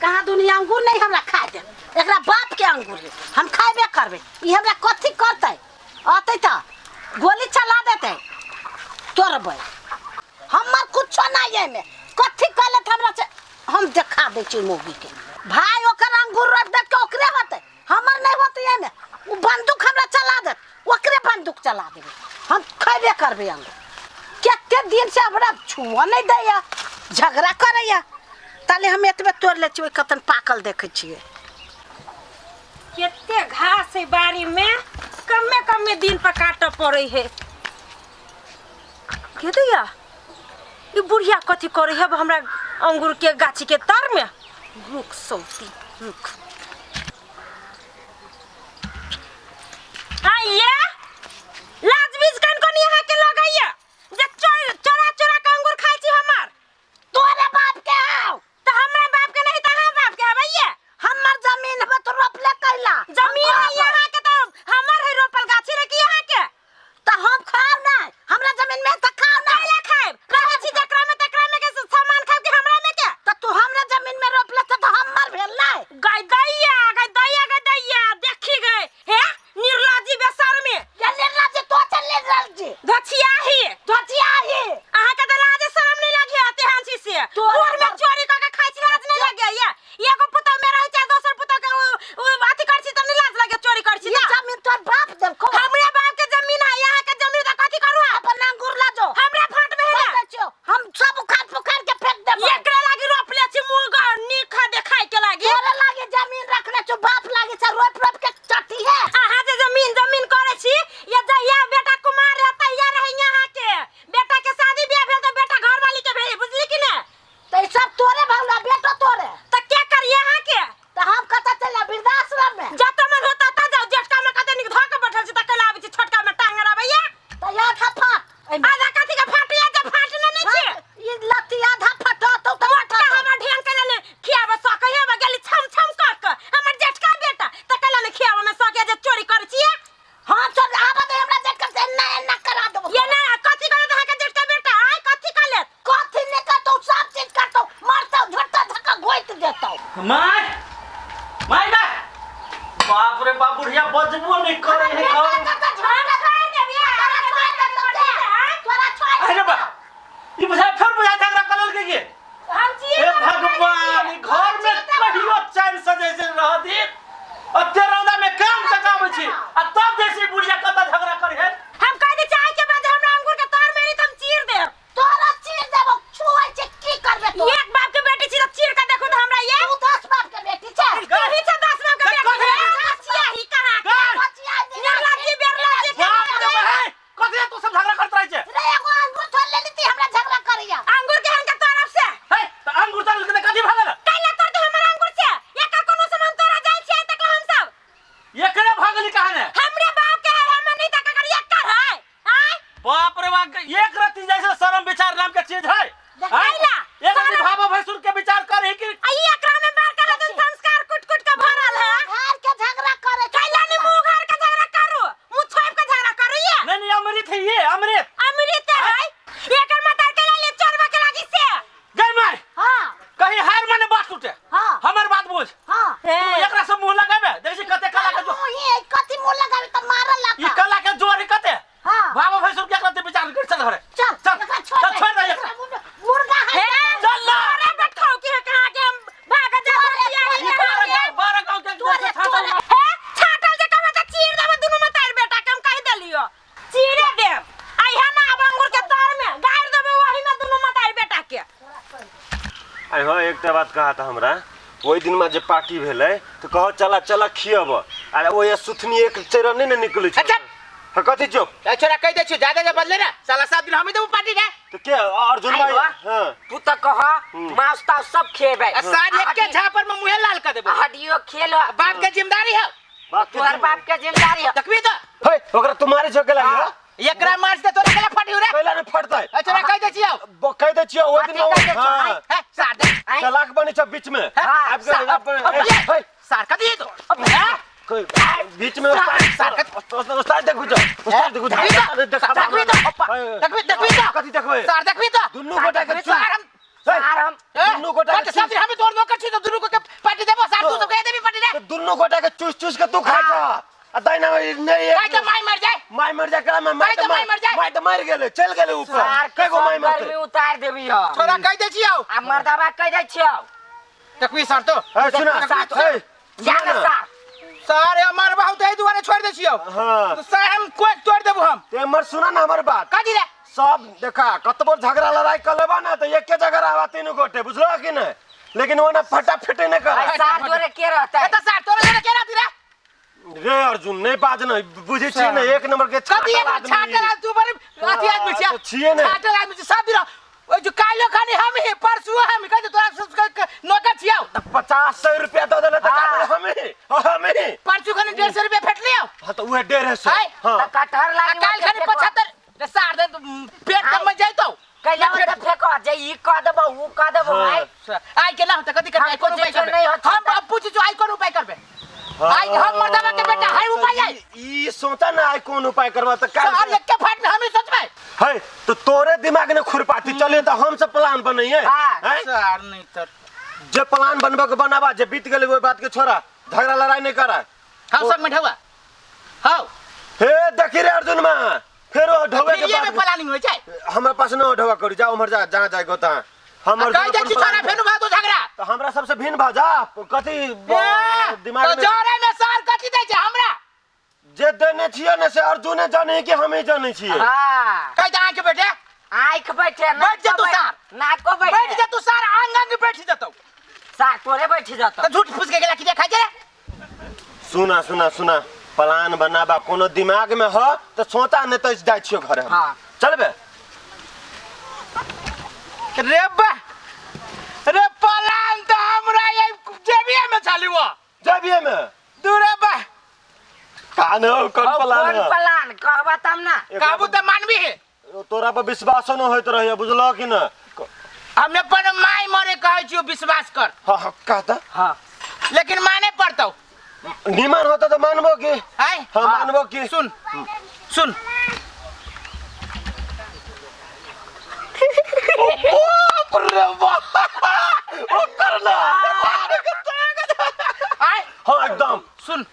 कहाँ दुनिया अंगूर नहीं हमरा खाए दे एकरा बाप के अंगूर है हम खाएबे करबे ई हमरा कथी करतै अतै तऽ गोली चला देतै तोड़बै हमर कुछो नहीं एहिमे कथी कहले हमरा से हम देखा दै छी मौगी के भाई ओकर अंगूर रोपि देत के ओकरे होतै हमर नहीं होतै एहिमे ओ बंदूक हमरा चला देत ओकरे बंदूक चला देबै हम खयबे करबै अंगूर कते दिन से हमरा छुअ नहीं दैया झगड़ा करैया ताले हम एतबे तोड़ि लै छियै कतन पाकल देखै छियै कते घास है बाड़ी में कमे कमे दिन पर काटऽ पड़े है के दैया ई बुढ़िया कथी करे है हमरा अंगूर के गाछी के तर में रुक सौती रुक आइए लाज बीज कन कन यहाँ के लगाइए जे चोरा चोरा के अंगूर खाइ छी हमर तोरे बाप के आओ तो हमरा बाप के नहीं तो अहाँ बाप के हबैये हमर जमीन हबे तो रोपले कैला जमीन है यहाँ के तो हमर है रोपल गाछी रे की यहाँ के तो हम खाओ ना हमरा जमीन में तो खाओ ना कैला खाएब रहै छी जकरा में तकरा में के सामान खाएब कि हमरा में के तो तू हमरा जमीन में रोपले तो हमर भेल ना गई दैया गई दैया गई दैया देखी गए हे निर्लज्जी बेसर में ये निर्लज्जी तो चल निर्लज्जी धोछिया ही धोछिया ही अहाँ के तो लाज शरम नहीं लगे है तेहन छी से तोरा बूढ़ में चोरी क के खाइ छी लाज नहीं लगे ये एगो पुतौ में रहै छै दोसर पुतौ के उ अथी कर छी त नहीं लाज लगे चोरी कर छी ये जमीन तोर बाप देलको हमरे बाप के जमीन है यहाँ के जमीन त कथी करू अपन अंगूर ला जो हमरे फाट में है ना हम सब उखाड़ पुखाड़ के फेंक देबो एकरा लागी रोपले छी मुंह नीक देखाय के लागी तोरे लागी जमीन रखले छु बाप लागी छ रोप रोप के चटी है अहाँ जे जमीन जमीन करे छी ये जहिया बेटा कुमार रहे तहिया रहे यहाँ के बेटा के शादी ब्याह भेल त बेटा घरवाली के भेल बुझली कि ने त ई सब तोरे भौला बेटो तोरे त के कर यहाँ के त हम कत चल वृद्धाश्रम में जत मन होता त जाओ जेठका में कते निक धो के बैठल छी त कैला आबै छी छोटका में टांग अड़ाबैया त आधा फाट आधा कथी के फाटिया जे फाटने नहीं छी ई लत्ती आधा फटो तो त मोटका हमर ढेंग कैला ने खियाबे सकै है गेली छम छम कर के हमर जेठका बेटा त कैला ने खियाबे में सकै जे चोरी करै छियै हम सब आबे दे हमरा जेठका से एना एना करा देबो ये ना कथी करत अहाँ के जेठका बेटा आय कथी कर लेत कथी ने करतो सब चीज करतो मरतो झटका धक्का गोइत देतो माय माय ना बाप रे बाप बुढ़िया बजबो नहीं करे है घर अरे बा ई बुझा फिर बुझा झगड़ा कर लेल के हे भगवान ई घर में कहियो चैन से जैसे रह दी अते रौदा में काम तकाबै छी आ तब जैसे बुढ़िया कत झगड़ा करे है हम कह दे चाय के बाद हमरा अंगूर के तार मेरी तुम चीर दे तोरा चीर देबो छुआइ छै की करबे तू एक बाप के बेटी छी त चीर के देखो त हमरा ये तू 10 बाप के बेटी छै तू ही छै 10 बाप के बेटी बचिया ही कहाँ के बचिया निर्लज्जी बेरलज्जी बाप रे बाप कथी तू सब झगड़ा करत रहै छै रे एगो अंगूर तोड़ लेली ती हमरा झगड़ा करैया अंगूर के हनका तरफ से हे त अंगूर तोड़ के कथी भऽ गेल कैला तोड़ दे हमर अंगूर से एकर कोनो सामान तोड़ा जाइ छै तक हम सब एकरे भऽ गेली कहाने हमरे बाप के है हमर नहीं तक कर एकर है आय बाप रे बाप एक रत्ती जैसे शर्म विचार नाम के चीज है कैला एक आदमी भाबो भैंसुर के विचार कर ही कि आई एकरा में बड़का हदन संस्कार कुट कुट के भरल है घर के झगड़ा करे कैला ने मुंह घर के झगड़ा करू मुंह छोड़ के झगड़ा करू ये नहीं नहीं अमृत है ये अमृत अमृत है एकर माता कैला ले चोरबा के लागी से गई माय हां कहीं हार माने बात टूटे हां हमर बात बुझ हां तू एकरा से मुंह लगाबे देखै छी कते कला के जो मुंह कथी मुंह लगाबे त मारल ई कला के जोर है कते हाँ। भाबो भैंसुर के एकरा विचार कर चल घरे चल चल एकरा छोड़ चल दे। छोड़ दे एकरा मुर्गा है चल ना अरे बैठो कि कहां के हम भाग जा बचिया ही ई कहां के 12 गांव के तोरे छाटल तोरे हे छाटल जे कहबे त चीर देबे दुनू मतार बेटा के हम कहि देलियो चीरे देब आइहा ना अब अंगूर के तर में गाड़ देबे वही में दुनू मतार बेटा के आइ हँ एकटा बात कहा था हमरा ओहि दिनमे जे पार्टी भेलै तऽ कहो चला चला खियब आ ओहि सुथनी एक चेरा नहि ने निकलै छै अच्छा। हँ कथी चुप ए छोरा कहि दै छियौ ज्यादा जे बदले ना साला 7 दिन हमी देबो पार्टी के तऽ के अर्जुन भाई आइ बा। हँ तू तऽ कह मांस तास सब खेबै आ सार एके झापर में मुहे लाल कर देबो हड्डियो खेल बाप के जिम्मेदारी है बाप के तोहर बाप के जिम्मेदारी है देखबी तो हे ओकरा तुम्हारे झोके लागी हँ एकरा मार दे तोरा केला फटी रे कैला नहि फटतै ए छोरा कहि दै छियौ कहि दै छियौ ओहि दिन कथी कहि दै छियौ? हँ हे सार दे चलाक बनै छ बीच में हाँ, आबि गेल, आबि गेल, हे, हे, सार कथी तो हैं बीच में उस्ताद उस्ताद देखू जो उस्ताद देखू देखबी तो देखबी देखबी तो कथी देखबै सार देखबी तो दुनू गोटा के सार हम दुनू गोटा के सब हमें तोड़ नौकर छी तो दुनू के दुनू गोटा के चूस चूस के तू खाइ छ आ दाहिना में नहीं काहे त माय मर जाए माय मर जाए करा माय काहे त माय मर जाए? माय त मर गेलै चल गेलै ऊपर सार कय गो माय मरतै गर्मी उतार देबी हो छोरा कहि दै छियौ आ मर्दाबा कहि दै छियौ तकवी सर तो ए सुना ए जा ना सार सारे हमर बहुत एहि दुआरे छोड़ि दै छियौ हाँ तो सर हम कोई तोड़ देबो हम ते हमर सुना ना हमर बात कथी रे सब देखा कतबो झगड़ा लड़ाई कर लेबा ना तो एके जगह रहबा तीनू गोटे बुझलो कि नहीं लेकिन ओना फटाफटे नहीं कर आ सार जोरे के रहतै ए त सार तोरे जोरे के रहती रे रे अर्जुन नहीं बाज नहीं बुझे छी ने एक नंबर के कथी छाटल एगो आदमी। छाटल आदमी तू बड़े अथी आदमी छियै तो छियै ने। छाटल आदमी छियै सब दिन ओइ जो काल्हो खानी हम ही परसुओ हम ही कहै तोरा सब नौकर छियौ 50-100 रुपया दऽ देले तऽ का हम ही हम ही परसू खानी 150 रुपया फेटलियौ हाँ तो उहे 150 आय, हाँ त कटहर आ लागी काल्हि खानी 75 रे सार दे पेट कम में जैतौ कैला त फेको जे ई कह देबो ऊ कह देबो हाँ। आइ आइ के ना होतै कथी करबै हम कोन उपाय कुछो करबै नहीं होतै। हम अब पूछै छियौ आइ कोन उपाय करबै आइ हम मर्दाबा के बेटा है उपाय आइ ई सोचा ना आइ कोन उपाय करबा तऽ सार काल्हि एके फाट में हम ही सोचबै है तो तोरे दिमाग ने खुरपाती चले तऽ हम सब प्लान बनैये हाँ। हैं? सार नहीं तर जे प्लान बनबे के बनाबा जे बीत गेलै ओहि बात के छोड़ा झगड़ा लड़ाई नहीं करा हम सब में ढौआ हौ हे देखी रे अर्जुन माँ फेर ओ ढौआ के फ्रीए में बात प्लानिंग होइ छै हमरा पास न ढौआ करू जा उम्हर जा जहाँ जाए गो तहाँ हम आ अर्जुन कहि दै अपन छी छोरा प्लान- फेनु भातो झगड़ा तऽ हमरा सबसे भिन्न भऽ जा कथी ए, दिमाग तो में जरे में सार कथी दै छै हमरा जे देने छियै ने से अर्जुने जाने कि हमे जाने छियै हां कहि दे अहाँके बेटे आँख बैठे बैठ जा तू सार। नाको बैठ बैठे जा तू सार आंग आंग बैठ जतौ सार तोरे बैठ जतौ तऽ झूठ फूस के गेला कि देखा छै सुना सुना सुना प्लान बनाबा कोनो दिमाग में ह तऽ सोचा नहि तऽ जाइ छियो घरे हम हाँ। चलबे रे बा रे पलान तऽ हमरा ये जेबिए में छाली वो जेबिए में दूरे बा का न हो, कोन हौ, प्लान कोन ह? प्लान कहबा तब ना काबू तऽ मानबी है तोरा पर विश्वासो न होइत रहैया बुझलह कि न हम अपन माय मरे कहै छियौ विश्वास कर हाँ हाँ कहता हाँ लेकिन माने पड़तौ निमन होता तो मानबो की आय हाँ मानबो की सुन सुन बाप रे बाप ओ करना आय हाँ एकदम सुन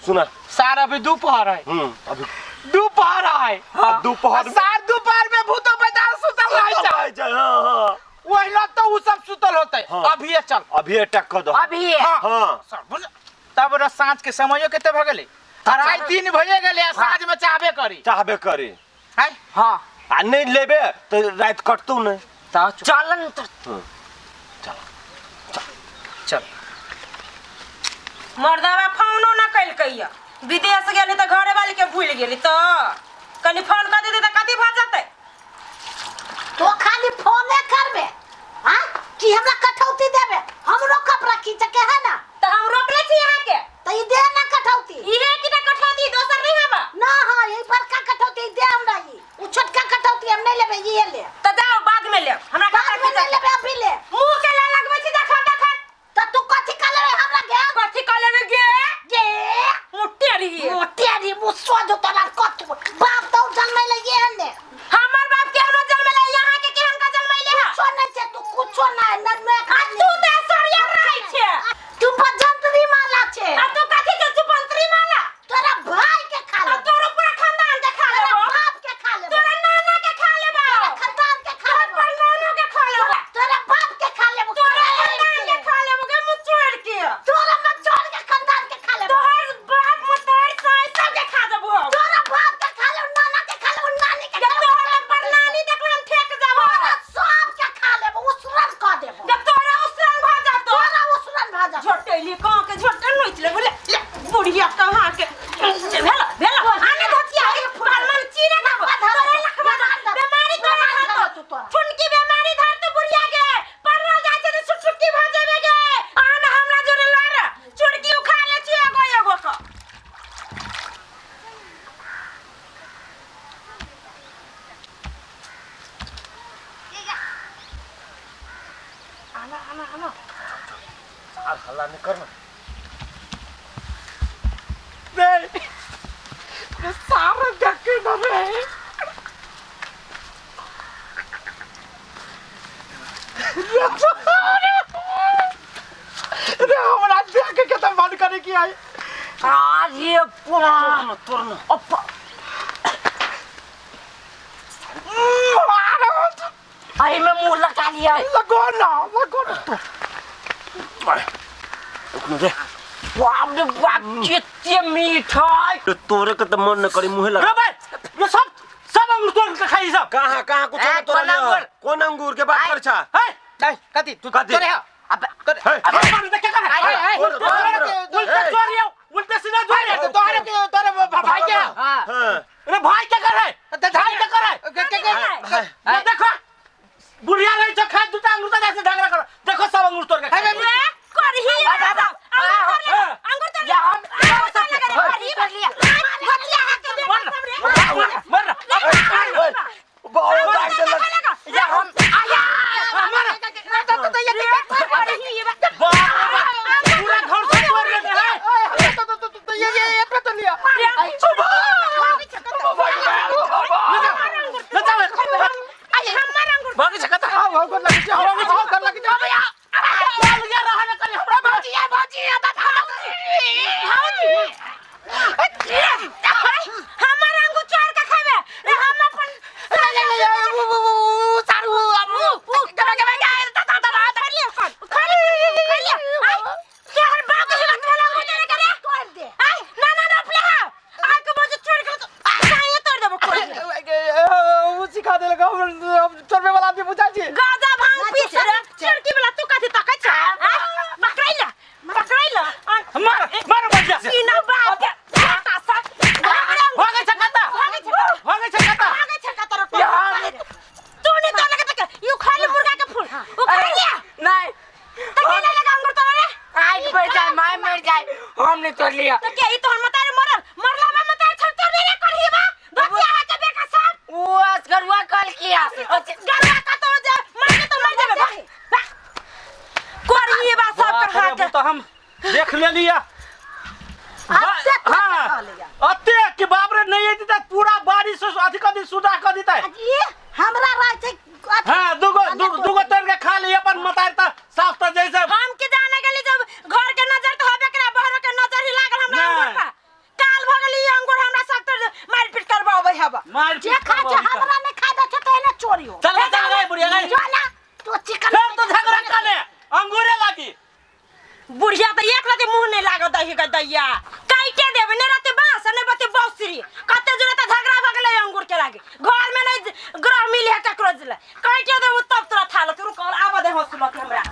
सुना सार अभी दोपहर है अभी दोपहर है हाँ, दोपहर में- सार दोपहर में भूतो पैदा सुतल रहै छै सुतल रहै छै, हाँ हाँ वही लोग तो उ सब सुतल होते हाँ। अभी ये चल अभी अटैक कर दो अभी हाँ हाँ सर बुझ तब र साँझ के समयो कते भऽ गेलै अढ़ाई तीन भइए गेलै आ साँझ में चाहबे करी चाहबे करी आय हाँ आ नहीं लेबे तो रात कटतौ नहीं चलन तो चल मर्दावा फोनो न कलकै विदेश गेली तऽ घरे वाली के भूल गेली तऽ कनि फोन कर देती तऽ कथी भऽ जेतै तो खाली फोने करबे हाँ कि हमरा कटौती देबे हमरो कपड़ा खींच के है ना तऽ हम रोकले छी अहाँके तो ई दे ना कटौती इहे कि ना कटौती दोसर नहीं हबा ना हाँ यही बड़का कटौती दे हमरा ई उ छोटका कटौती हम नहीं लेबे ये ले तऽ जाओ बाद में लेब हमरा बाद कपड़ा में नहीं खींच लेबे अभी ले मुंह के ला लगबै छी देखन देखन तो तू कथी कर लेबे हमरा गे कथी कऽ लेबे गे गे मोटे रहिए मोटे री मुसो जो तोरा कत बाप तो जन्मै ले ये ने हमर बाप केहनो जन्मले यहाँ के केहन का जन्मले है कुछो नहीं छै तू कुछो नहीं न न आ तू तऽ सरिया रहै छे तू बजंतरी माला छे आ तू कथी के चुपंत्री माला तोरा भाई के खा आ ले तोरो पूरा खानदान के खा तोरा लेबो बाप के खा ले तोरा नाना के खा लेबो तोरा खानदान के खा तोरा लेबो परनाना के खा लेबो तोरा बाप के खा लेबो तोरा खानदान के खा लेबो गे मुचोड़ के तोरा मचोड़ के खानदान के खा लेबो तोहर बाप मतार साई सब के खा देबो हम तोरा बाप के खा लेबो नाना के खा लेबो नानी के जब खा लेबो तोहर परनानी देखला हम ठेक जाबो तोरा सब के खा लेबो उसरन क देबो जब तोरा उसरन भ जातो तोरा उसरन भ जातो झोटेली कहाँ के झोटे नोच ले बोले ले बुढ़िया कहाँ के भेला भेला आने धतिया भलमन चीरे ना तोरे लखवा बीमारी तोरा धरतो ठुनकी बीमारी धरतो बुढ़िया के परल जाय छै त सुटसुटकी भ जेबे गे आन हमरा जोरे लड़ चुड़की उखा ले छी एगो एगो क आ हल्ला नहीं करना रे रे सार देखे न रे रे हमरा देख के तऽ मन करै करे की आई अरे तोड़ना तोड़ना अप्पा अरे में मुंह लगा लिया है। लगो ना लगो ना तो दे बाप रे बाप कितने मीठा तो तोरे के तो मन न करी मुंहे रे लगा भाई ये सब सब अंगूर तोड़ के खाई सब कहाँ कहाँ कुछ ए, ना तोरा कोन लिया। अंगूर? कोन अंगूर के बात कर छा है नहीं कथी तू कथी? तोरे हा अबे तोरे हे, अबे मार दे क्या कर अरे, है तोड़, तोड़, तोड़। उल्टा ए। चोरी हो उल्टा सीधा चोरी अरे तोरे तोरे भाई क्या हाँ हाँ अरे भाई क्या कर है भाई क्या कर है के ये देखो बुढ़िया रही तो खा दूटा अंगूर तो जैसे झगड़ा करो देखो सब अंगूर तोड़ के खाई। ए, करही ये सब। अंगूर तोड़ ले, अंगूर तोड़ ले। या हम अंगूर तोड़ ले, करही कर लिया। गोतिया हाथ के मर बेटा सब रे। मर मर ओए, बहुत दाग देलक। या हम आया मर करही ये बा। बाप रे, पूरा घर से तोड़ लेते हैं ये ये ये तो लिया न जाओ हमर अंगूर भागी सकता हां हां कर लगी हां हां कर लगी बोल गया रहा न करी हमरा भाजी है भाजी है हमर अंगूर चोर के खाबे रे हम अपन तोहर बाप के हाथ में अंगूर तोड़ के रे तोड़ दे आय ना ना ना अपने हा आय के बजे चोर के तो साये तोड़ देबो कोई वो सिखा देलक हम चोरबे वाला आदमी बुझा छी गाजा भांग ना, पी तू रे सब चोरकी वाला तू कथि तकै छ पकड़ै ला पकड़ै ला मार मार बढ़िया से सीना बाप के खाता सा भागे छकता भागे छै भागे छकता भागे छै का तोर तू नहीं तोड़ लगे तक you खा ले मुर्गा के फूल वो खा लिया नहीं तो के नहीं लगा अंगूर तोड़ रे आग मर जाए माय मर जाए हमने तोड़ लिया तो के ई तोहर मतारे मरल मरला बा मतारे छल तोड़ रे करही बा दोतिया हा के बेका साहब वो असगरुआ कॉल किया गरवा का तो जे मर के तो मर जाबे बा करही बा सब बाप कर रे, हाथ वो तो हम देख ले लिया अते हाँ खा लिया अते कि बाप रे नहीं आती त पूरा बारिश से अथी कर दी सुधा कर देता है ये हमरा रहे छै हाँ दुगो दुगो तोड़ के खा ली अपन मतार त साफ त जैसे हम के जाने गेली जब घर के नजर तो होबे करा बहरो के नजर ही लागल हमरा नहीं। अंगूर पर काल भ गेली ई अंगूर हमरा सब तर मार पीट करबाबै हब मार जे खा छै हमरा नहीं खा दे छै तो एने चोरी हो चल चल गए बुढ़िया गए जो ना तो चिकन फिर तो झगड़ा कर ले अंगूरे लागी बुढ़िया तो एक रति मुंह नहीं लागत दही के दैया काइटे देबे ने रहते बांस ने बते बौसरी कते जोरे त झगड़ा भ गेलै अंगूर के लागे घर में नहीं ग्रह मिली है ककरो जिले काइटे देबो तब तोरा थाल तू रुक आब दे हौसला के हमरा।